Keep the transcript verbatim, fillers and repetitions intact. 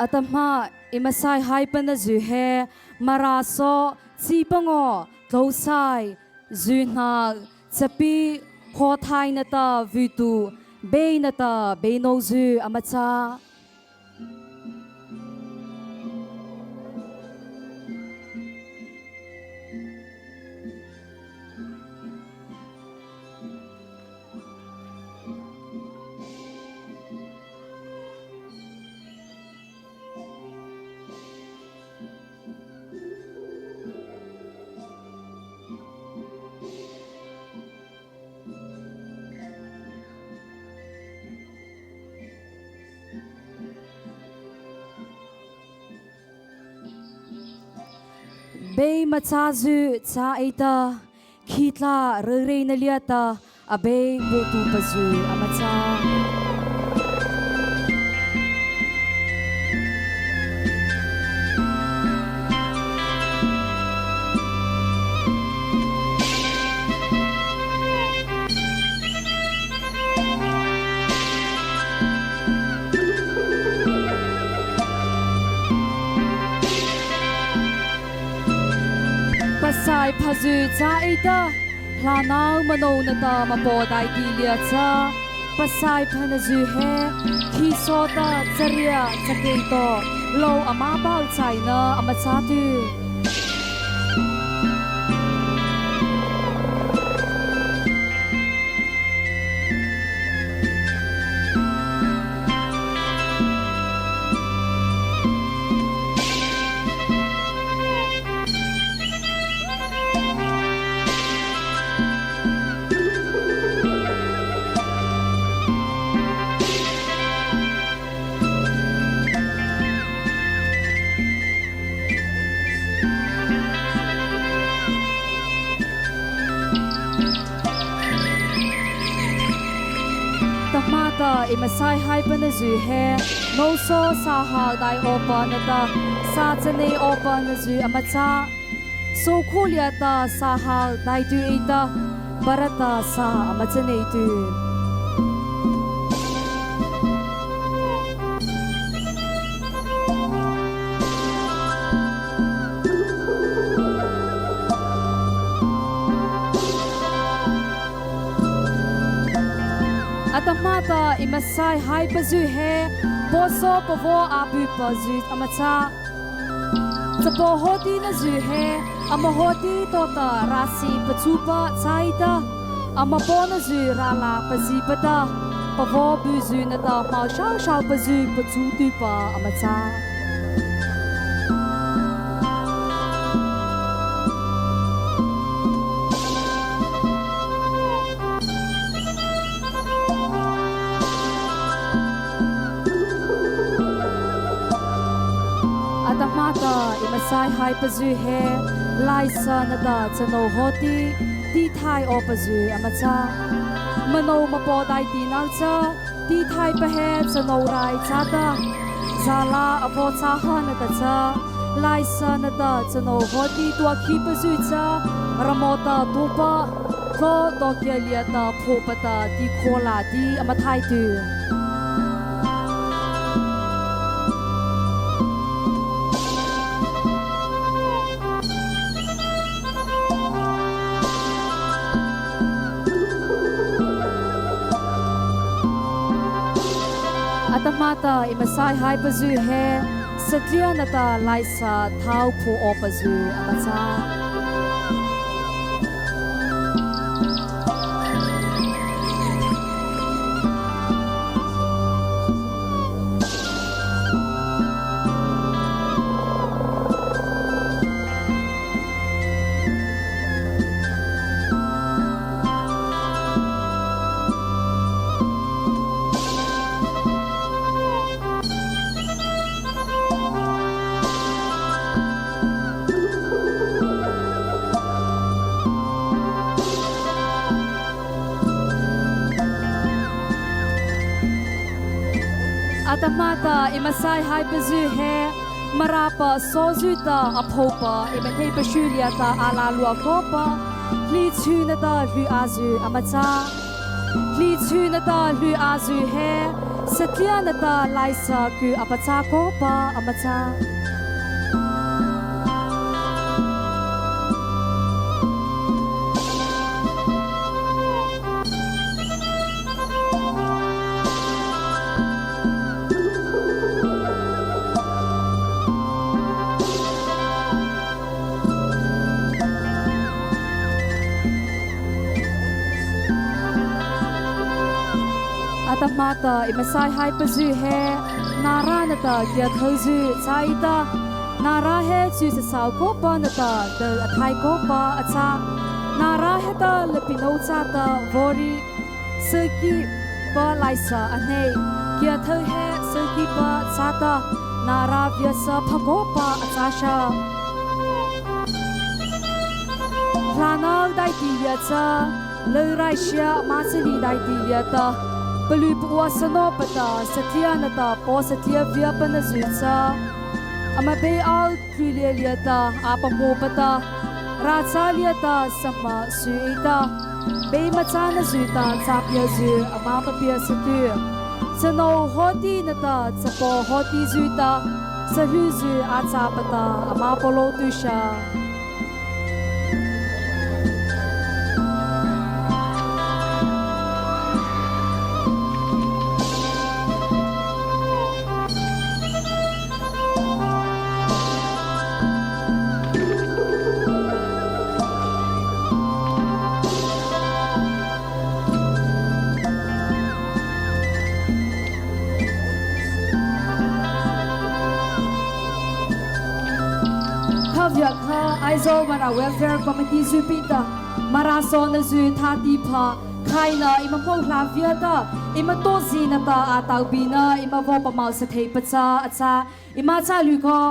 Atahmâ eima saihaipa na zy he, Mara saw, Chipangaw, Tlosai, Zyhno, Chapi, Hawthai nata Vytu, Bei nata Beino zy ama châ. Bei machâzy châ ei ta, khih tlâh ryureina liata Abeipa baotuhpazy ama châ. Pasaipazy châ ei ta, hlâna mano nata mapaw daihti liata châ. Pasaipa na zy he, khih sawta charia chakei tawh, lô ama pao chaina ama châ tyh. Tahmâ ta eima saihaipa na zy he, Mawsa sâh hawh dai awpa nata sâh chanei awpa na zy ama châ. Sôhkha liata sâh hawh dai tyh ei ta, Bharata sâh ama chanei tyh. Atahmâ ta eima saihaipazy he, Pawsaw pavaw a byuhpazy ama châ. Chapaw hawti na zy he, ama hawti tawhta râh sie pachupa châ ei ta, ama paw na zy râh lâ pazipa ta, pavaw byuhzy nata hmo sawsapazy pachu tyhpa ama châ. Atahmâ ta eima saihaipazy he, Laihsa nata chanô hawti, tithai awpazy ama châ. Manô mapaw daihti no cha, tithaipa he chanô rai châ ta, zâlâ a vaw châ ha nata cha, Laihsa nata chanô hawti tuakhipazy cha, râh mawh ta tuapa, tlô tawhta liata phuahpa ta ti kho la ti ama thai tyh. Atahmâ ta eima saihaipazy he, satlia nata laihsa thao phuah awpazy ama châ. Atahmâ ta eima saihaipazy he, Mara pa sawzy ta a phopa eima hnei pashi liata a lâ lua khopa, Hleichhih nata Hleiazy ama châ. Hleichhih nata Hleiazy he, Satlia nata laihsa ku a pachâ kawpa ama châ. Atahmâ ta eima saih haipazy he, Nara nata kiathôhzy châ ei ta, Nara he chyhsa sao kawpa nata dei a thai kawpa a châ. Nara heta lapinô châta vaw ri, sykihpa laihsa a hnei. Kiathôh he sykihpa châta, Nara viasa pha kawpa a châ sha. Hlâna daihti liata cha, lô raihria ama chari daihti liata, palyupalih sano pata satlia nata paw satlia via pahnozy cha, ama bei ao tlulia liata a pahmô pata, râh châ liata sahma su ei ta, bei machânazy ta châ piazy ama papia sa tyh. Sano hawti nata chapaw hawtizy ta, sahyzy a châ pata ama palôh tyh sha. Kha viah kha Aizawl Mara Welfare Committee zy pi ta, Mara sawnazy thâtihpha khaihna eima hmô hlâ via ta, eima tao zy nata a taobina eima vaw pahmôsa thei pachâ a châ. Eima châ lyu kaw.